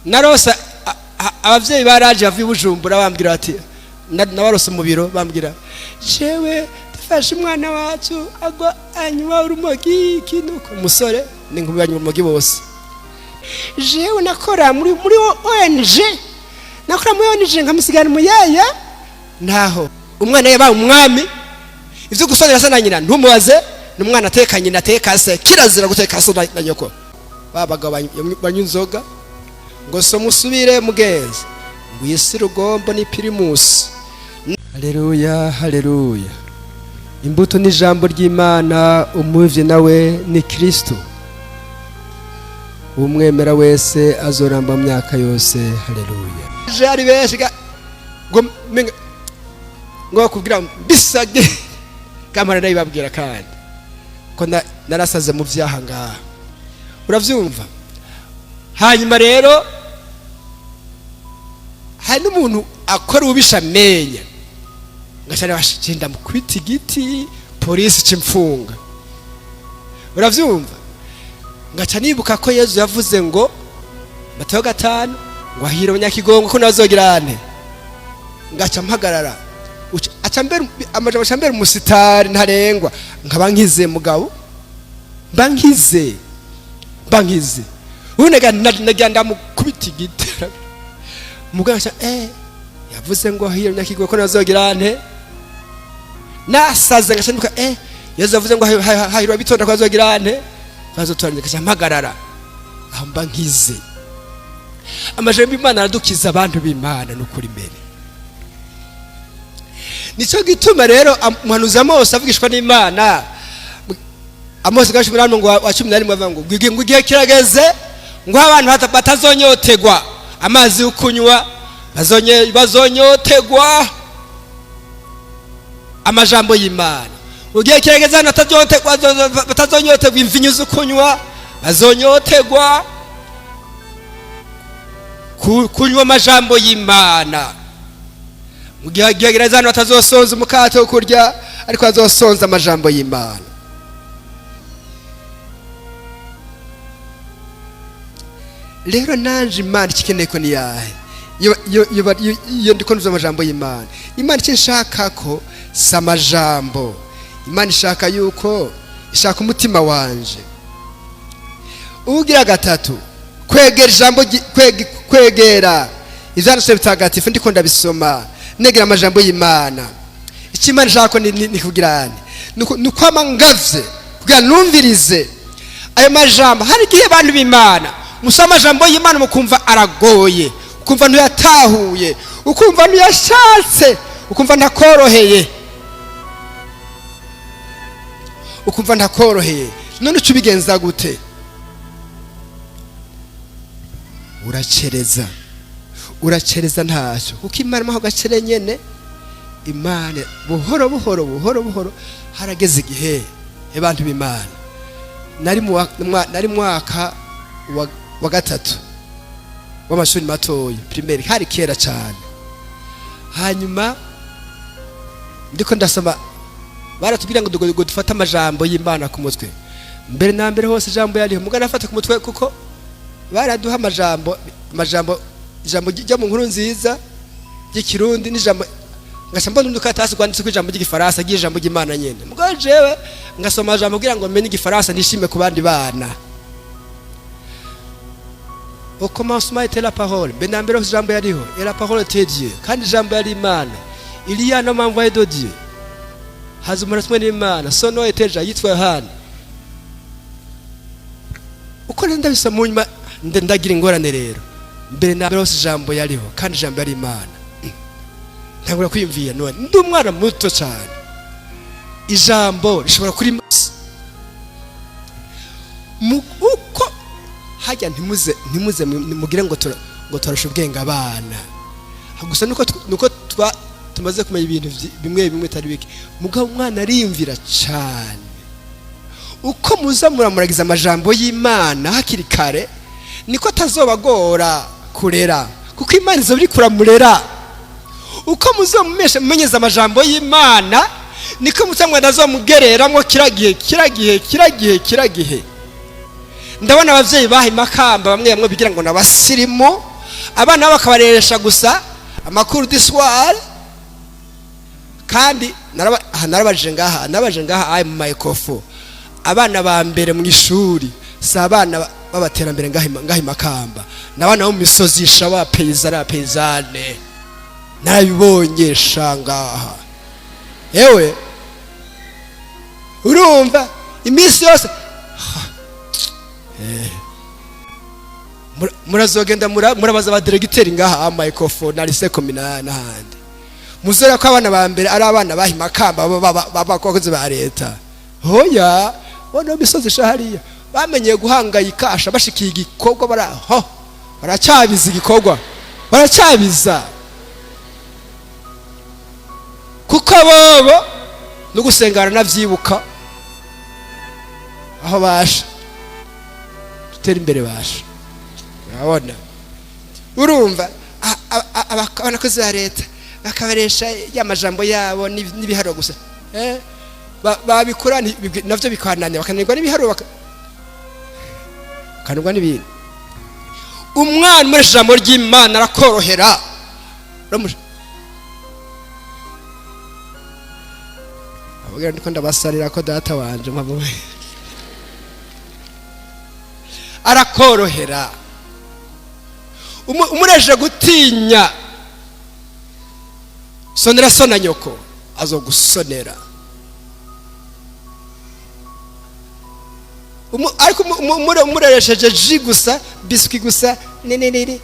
Narose abavyeyi baraje bavuye i Bujumbura, bambwira bati, nabarose mu biro, bambwira: "Jewe dufashe umwana wacu agwa anywa urumogi." Iki nuko umusore n'inkumi banywa urumogi bose. Jewe nakora muri ONG, nakora muri ONG, nkamusigara muyaya ntaho. Umwana yabaye umwami. Ivyo gusonera se na nyina ntumubaze, ni umwana ateka nyina, ateka se. Kirazira guteka so na nyoko. Ba bagabo banywa inzoga ngo so musubire mugenzi ngo isi rugombo ni pirimusi. Haleluya, haleluya! Imbuto ni ijambo ry'Imana, umuvye nawe ni Kristo. Umwemera wese azoramba mu myaka yose. Haleluya! Je ari benshi ngo ngo bakubwira bisage kamara, ndabibabwira kandi ko narasaze mu vyaha ngaha, uravyumva. Hanyuma rero hari n'umuntu akora ububisha amenya, ngashana bashinda mukubita igiti, polisi cimfunga, uravyumva. Ngaca nibuka ko Yezu yavuze ngo Matayo 5 ngo ahira abanyakigongo ko nazogira ante. Ngaca mpagarara, aca mbere amajambo, aca mbere umusitari ntarengwa, nkaba nkize mugabo, mba nkize, mba nkize. Ubu nagira ndamukubita igiti mugabo, aca yavuze ngo ahira abanyakigongo ko nazogira ante. Nasaze, ngaca nibuka Yezu yavuze ngo hahirwa abitonda ko bazogira ante, bazotoranya. Ngaca mpagarara aho, mba nkize. Amajambo y'Imana aradukiza, abantu b'Imana, n'ukuri imbere. Nicyo gituma rero umuhanuzi Amosi avugishwa n'Imana, Amosi gace 8 ngo wa 11, avuga ngo igihe kirageze ngo abantu batazonyotegwa amazi yo kunywa, bazonyotegwa amajambo y'Imana. Ngo igihe kirageze abantu batazonyotegwa imvinyu zo kunywa, bazonyotegwa kunywa amajambo y'Imana. Mu gihe gereza hano batazosonza umukate wo kurya, ariko bazosonza amajambo y'Imana. Rero nanje Imana ikikeneye ko ni yahe? Iyo ndiko numva amajambo y'Imana, Imana icyo nshaka ko si amajambo. Imana ishaka yuko ishaka umutima wanje. Ugira gatatu, kwegera ijambo, kwegera ivyanditswe bitagatifu. Ndiko ndabisoma, negera amajambo y'Imana. Icyo Imana ishaka ko ni kugira nte? Ni ukwama ngavye kugira numvirize ayo majambo. Hari igihe abantu b'Imana musoma amajambo y'Imana mukumva aragoye, ukumva ntuyatahuye, ukumva ntuyashatse, ukumva ntakoroheye, ukumva ntakoroheye. None uca ubigenza gute? Uracereza, uracereza ntacyo, kuko Imana imuha agacere nyene. Imana buhoro buhoro, buhoro buhoro. Harageze igihe, abantu b'Imana, nari mwaka wa gatatu w'amashuri matoya, primaire, hari kera cyane. Hanyuma ndiko ndasoma, baratubwira ngo dufate amajambo y'Imana ku mutwe. Mbere na mbere hose ijambo yariho, mugana afata ku mutwe, kuko baraduha amajambo, ijambo ryo mu Nkuru Nziza ry'Ikirundi n'ijambo, ngaca mbona udukatasi rwanditse ko ijambo ry'Igifaransa ry'ijambo ry'Imana nyene. Mugabo jewe ngasoma amajambo kugira ngo menye Igifaransa, nishime ku bandi bana. "Au commencement était la parole." Mbere na mbere hose ijambo yariho. "Et la parole était Dieu." Kandi ijambo yari Imana. "Il y a un homme envoyé de Dieu." Haza umuntu atumwe n'Imana. "Son nom était Jean." Yitwa Yohana. Uko rero ndabisoma mu nyuma, ndagira ingorane rero. Mbere na mbere hose ijambo yariho, kandi ijambo yari Imana. Ntangura kwiyumvira, none ndi umwana muto cyane, ijambo rishobora kuri mu uko hajya. Ntimuze mugire ngo ngo turasha ubwenge abana gusa, nuko twa tumaze kumenya ibintu bimwe bimwe bitari bike. Mugabo umwana ariyumvira cyane. Uko muza muramuragiza amajambo y'Imana hakiri kare, niko atazobagora kurera, kuko Imana izoba iri kuramurera. Uko muzomumesha mumenyeza amajambo y'Imana, niko mutamwana azomugereramwo kira gihe, kira gihe, kira gihe, kira gihe. Ndabona abavyeyi baha imakamba bamwe bamwe bigira ngo nabasirimu. Abana bakabareresha gusa amakuru du soir. Kandi narabaje ngaha, nabaje ngaha ay mu microphone, abana ba mbere mu ishuri si abana b'abaterambere ngaha Makamba, n'abana bo mu misozi sha, ba paysan na paysanne. Narabibonye sha ngaha. Ewe, urumva iminsi yose murazogenda murabaza abadiregiteri ngaha microphone na lycée communal n'ahandi, muzora ko abana ba mbere ari abana baha Makamba b'abakozi ba leta. Hoya, bona misozi sha hariya bamenyeye guhangayika, asha bashikiye igikorwa baraho baracyabiza igikorwa, baracyabiza, kuko bobo no gusenga baranavyibuka. Aho basha dutera imbere, basha urabona, urumva abakozi ba leta bakabaresha ya majambo yabo n'ibiharuro gusa, babikora navyo bikananira, bakananirwa n'ibiharuro, bakananirwa n'ibindi. Umwana umuresha ijambo ry'Imana arakorohera. Ababwira ndiko ndabasarira ko data wanje mpavuwe arakorohera. Umureje gutinya sonera so na nyoko, azogusonera. Ariko umureresheje jus gusa, biscuit gusa, ninini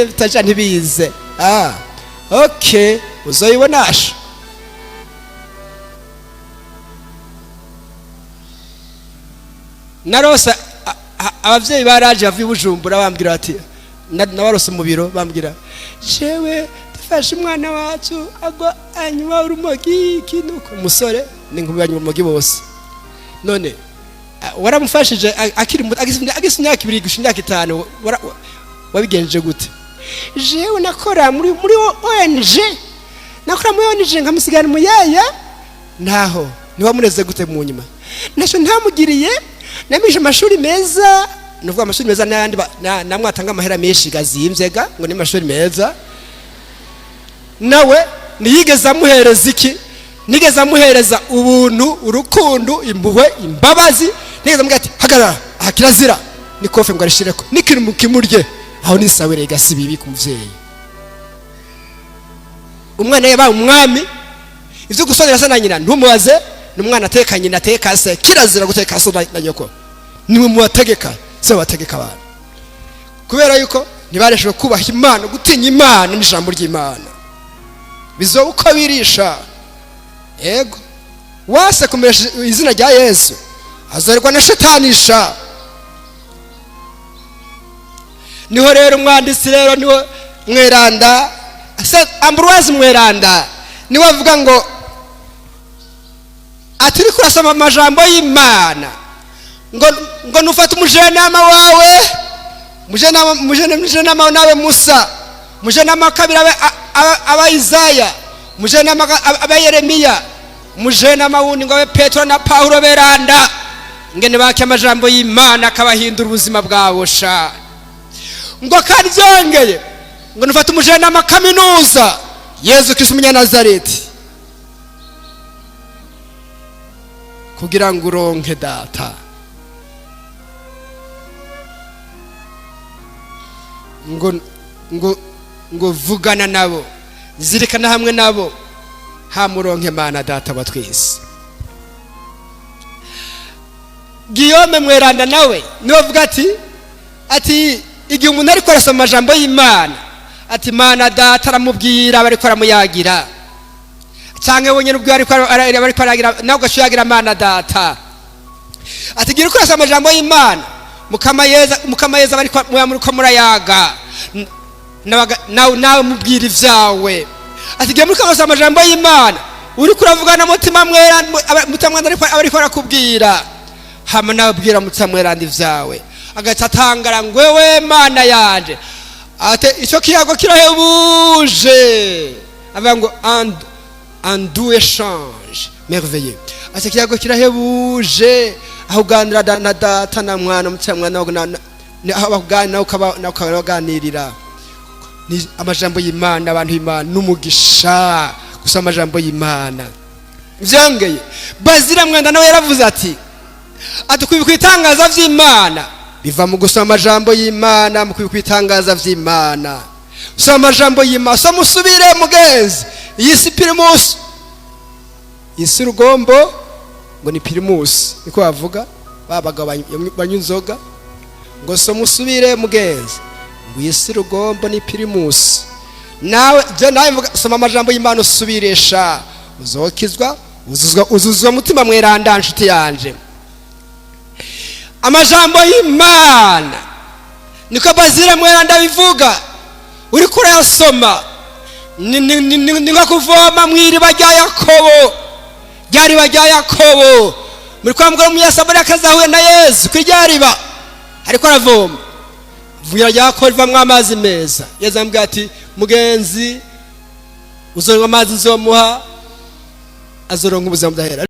bitaja ntibize, ah okay, uzoyibonasha. Narose abavyeyi baraje bavuye i Bujumbura, bambwira bati nabarose mu biro, bambwira: "Jewe dufashe umwana wacu agwa anywa urumogi." Iki nuko umusore n'inkumi banywa urumogi bose. None waramufashije akiri muto, agise imyaka 2 gushika imyaka 5, wabigenje gute? "Jewe nakora muri ONG, nakora muri ONG, nkamusigana umuyaya." Ntaho ntiwamureze gute mu nyuma? "Ntacyo ntamugiriye, namije amashuri meza." Nuvuga amashuri meza n'ayandi namwe atanga amahera menshi gazimvye ga ngo ni amashuri meza. Nawe ntiyigeze amuhereza iki? Nigeze amuhereza ubuntu, urukundo, impuhwe, imbabazi? Nigeze amubwira ati: "Hagarara aha, kirazira ni kofe," ngo arishireko n'ikintu mukimurye aho? Nisawere gasi bibi ku muvyeyi. Umwana yabaye umwami. Ivyo gusonera se na nyina ntumubaze, ni umwana ateka nyina, ateka se. Kirazira guteka so na nyoko. Nimwe mubategeka, se bategeka abantu, kubera yuko ntibareshejwe kubaha Imana, gutinya Imana n'ijambo ry'Imana. Bizoba uko birisha. Ego, wase kumeresha izina rya Yesu azorerwa na shetanisha. Niho rero umwanditsi rero, niho mweranda Ambroise mweranda niwe avuga ngo ati uriko urasoma amajambo y'Imana, ngo nufate umujenama wawe, umujenama nawe Musa, umujenama wa kabiri abe Isaya, umujenama abe Yeremiya, umujenama wundi ngo abe Petero na Paulo beranda, ngene bake amajambo y'Imana akabahindura ubuzima bwabo sha. Ngo kandi byongeye, ngo nufate umujenama kaminuza Yezu Kristo umunyanazareti, kugira ngo uronke data. Ngo vugana nabo, zirikana hamwe nabo, hamuronke Mana data wa twese. Guillaume mweranda nawe niwe avuga ati igihe umuntu ariko arasoma amajambo y'Imana, ati Mana data aramubwira, bariko aramuyagira, canke wenyene ubwo ariko aragira, nawe ugaca uyagira Mana data. Ati gira uko urasoma amajambo y'Imana, Mukama Yeza bariko muriko murayaga, nawe mubwira ivyawe. Ati gihe muriko murasoma amajambo y'Imana, uriko uravugana Mutima Mweranda, Mutima Mweranda ariko arakubwira, hama nawe ubwira Mutima Mweranda ivyawe, agaca atangara ngo: "Wewe Mana yanje." Ate icyo kiyago kirahebuje. Avuga ngo un doux échange merveilleux. Ati ikiyago kirahebuje aho uganira na data na mwana, Mutima Mwana. Ni aho bakuganira, nawe ukabaganirira. Ni amajambo y'Imana, abantu b'Imana, n'umugisha gusoma amajambo y'Imana. Vyongeye, Bazira Mwenda nawe yaravuze ati kwibuka ibitangaza vy'Imana biva mu gusoma amajambo y'Imana. Mu kwibuka ibitangaza vy'Imana, soma amajambo y'Imana, soma usubire. Mugenzi, iyi si Primus, iyi si rugombo, ngo ni Primus, niko bavuga ba bagabo banywa inzoga, ngo soma usubire. Mugenzi, ngo iyi si rugombo ni Primus. Nawe je nawe mvuga, soma amajambo y'Imana usubiresha, uzokizwa, uzuzwa Mutima Mweranda. Nshuti yanje, amajambo y'Imana, niko Bazira Mweranda bivuga, uriko urayasoma ni nko kuvoma mu iriba rya Yakobo, rya riba rya Yakobo. Muri kwa mugore w'Umunyasamariyakazi ahuye na Yezu kuri rya riba, ariko aravoma, vugira rya Yakobo rivamwo amazi meza. Yezu amubwira ati: "Mugenzi, uzonywa amazi nzomuha azoronka ubuzima budahera."